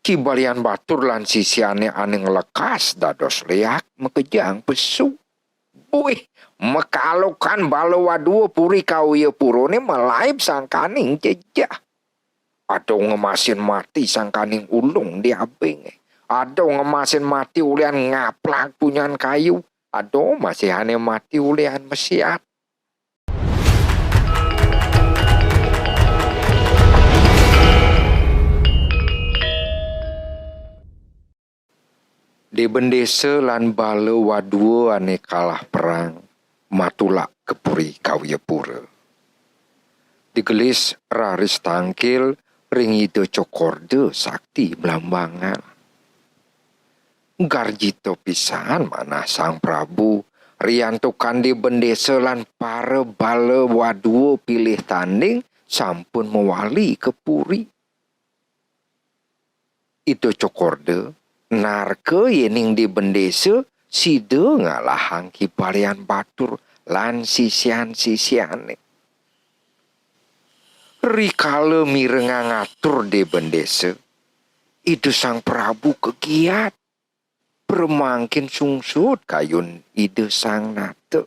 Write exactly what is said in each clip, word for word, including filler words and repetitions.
Ki Balian Batur lan sisiané ané nglekas dados léak makejang pesu. Buih, makalukan bala wadua puri kawiyapurané malaib sangkaning jejeh. Ada ngemasin mati sangkaning ulung di abingé. Ada ngemasin mati ulihan ngaplak punyan kayu. Ada masihané mati ulihan mesiat. Dé Bendésa lan bala wadua ané kalah perang matulak ka puri kawiyapura. Digelis raris tangkil ring Ida Cokorda sakti mlambangan. Garjita pisan manah Sang Prabu, riantukan Dé Bendésa lan para bala wadua pilih tanding sampun mawali ka puri. Ida Cokorda narka yéning Dé Bendésa sida ngalahang Ki Balian Batur lan sisian-sisiané. Rikala mirengang atur Dé Bendésa, Ida Sang Prabu kagiat. Pramangkin sungsut kayun Ida Sang Nata.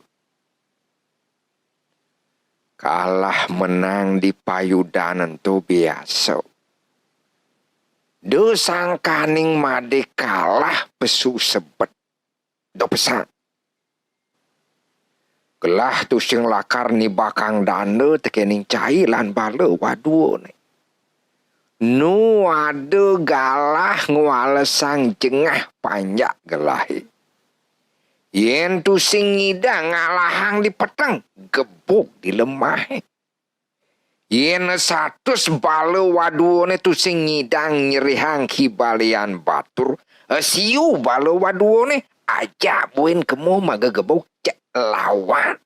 Kalah menang di payudan ento biasa. Da sangkaning madé kalah pesu sebet. Da pesan. Gelah tusing lakar nibakang danda tekéning cai lan bala waduané. Nu ada galah ngwalesang jengah panjak gelahé. Yén tusing ngidang ngalahang di peteng, gebug di lemahé. Yén satus bala waduané tusing ngidang nyerihang Ki Balian Batur, siu bala waduané, ajak buin kema magegebug cek lawan.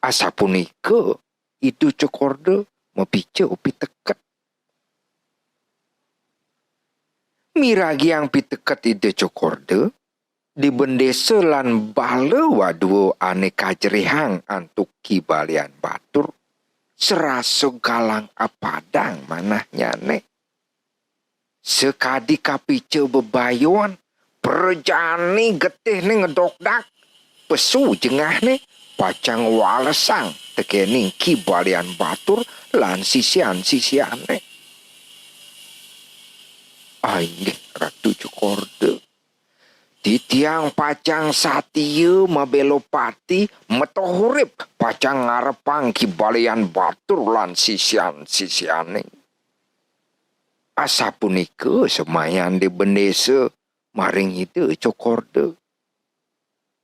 Asapunika Ida Cokorda mapica piteket. Miragiang piteket Ida Cokorda, Dé Bendésa lan bala wadua ané kajerihang antuk Ki Balian Batur, sarasa galang apadang manahnyané. Sakadi kapica bebayoan, prajani getihné ngedogdag, pesu jengahné pacang ngwalesang tekéning Ki Balian Batur lan sisian-sisiané. Inggih Ratu Cokorda. Titiang pacang satia mabéla pati, metoh urip pacang ngarepang Ki Balian Batur lan sisian-sisiané. Asapunika semayan Dé Bendésa maring Ida Cokorda.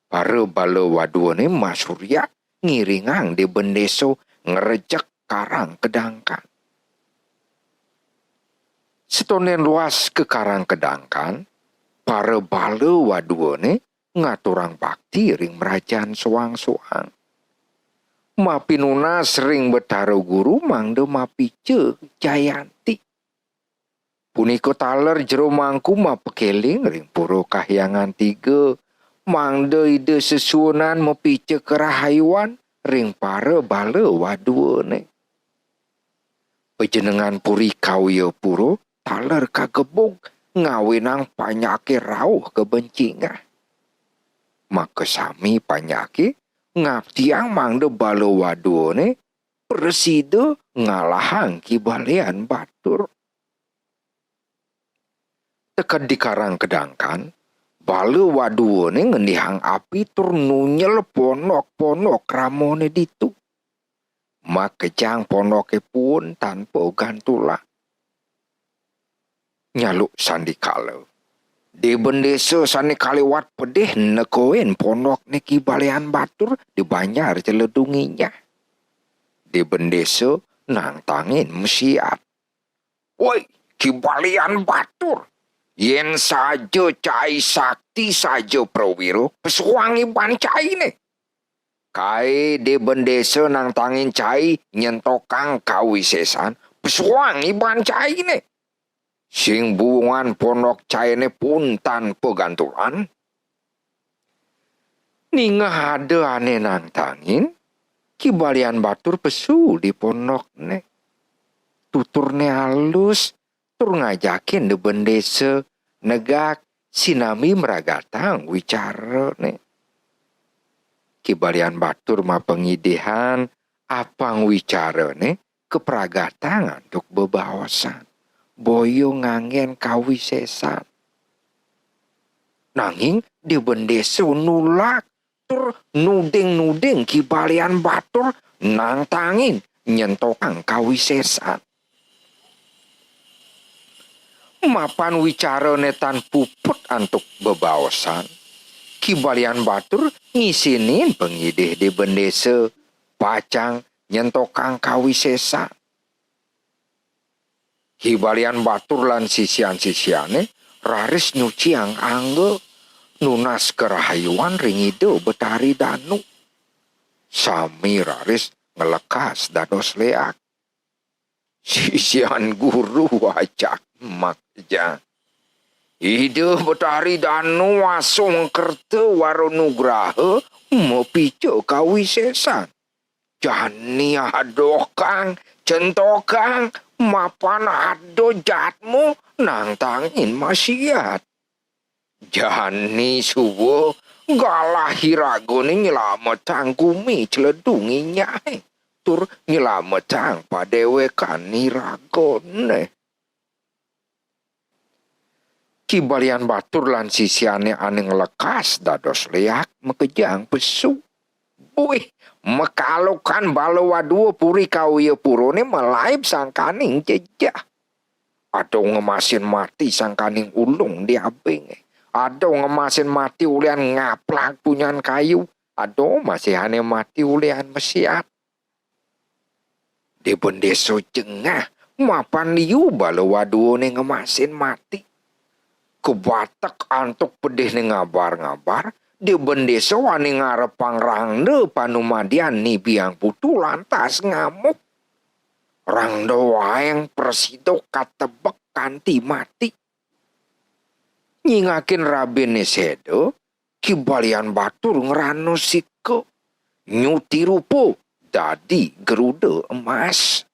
Para bala waduané masuryak ngiringang Dé Bendésa ngrejek Karang Kedangkan. Setonden luas ka Karang Kedangkan, para bala waduané ngaturang bakti ring mrajan soang-soang. Mapinunas ring Betara Guru mangda mapica jayanti. Punika taler jero mangku mapakéling ring Pura Kahyangan Tiga, mangda Ida Sesuunan mapica karahayuan ring para bala waduané. Pajenengan puri Kawiyapura taler kagebug ngawinang panjaké rauh kabencingah. Makasami panjaké ngaptiang mangda bala waduané prasida ngalahang Ki Balian Batur. Teked di Karang Kedangkan, bala waduané ngendihang api tur nunyel pondok-pondok kramané ditu. Makejang pondoké puun tanpa gantulan. Nyaluk sandikala, Dé Bendésa sané kaliwat pedih nekoin pondokné Ki Balian Batur di banjar Celedunginyah. Dé Bendésa nangtangin masiat. "Woi, Ki Balian Batur, yén saja cai sakti saja prawira, pesuang iban cainé." Kaé Dé Bendésa nangtangin cai nyentokang kawisésan, pesuang iban cainé. Sing buungan pondok cainé puun tanpa gantulan. Ningeh ada ané nangtangin, Ki Balian Batur pesu di pondokné. Tuturné alus, tur ngajakin Dé Bendésa negak sinambi mragatang wicarane. Ki Balian Batur mapangidihan apang wicarane kapragatang antuk bebaosan. Boya nganggen kawisesan. Nanging Dé Bendésa nulak tur nuding-nuding Ki Balian Batur nangtangin nyentokang kawisesan. Mapan wicarane tan puput antuk bebaosan, Ki Balian Batur ngisinin pangidih Dé Bendésa pacang nyentokang kawisesan. Ki Balian Batur lan sisian-sisiane raris nyuciang angga, nunas karahayuan ring Ida Betari Danu. Sami raris nglekas dados leak. Sisian guru wacak makejang. Ida Betari Danu asung kerta wara nugraha mapica kawisesan. Jani adohkang, centokang, mapan ada jatmu nangtangin masiat. Jani suba galah iragane nylametang gumi Cledu nginyahe, tur nylametang padewekan iragane. Ki Balian Batur lan sisiane ane nglekas dados leak makejang pesu. Buih, makalukan bala wadua puri kawiyapurane malaib sangkaning jejeh. Ada ngemasin mati sangkaning ulung di abinge. Ada ngemasin mati ulihan ngaplak punyan kayu. Ada masihane mati ulihan masiat. Dé Bendésa jengah mapan liu bala waduane ngemasin mati. Kabatek antuk pedihne ngabar-ngabar, Dé Bendésa wani ngarepang rangda panumadian nibiang putu lantas ngamuk. Rangda waeng prasida katebek kanti mati. Nyingakin rabine seda, Ki Balian Batur ngrana sika, nyuti rupa dadi geruda emas.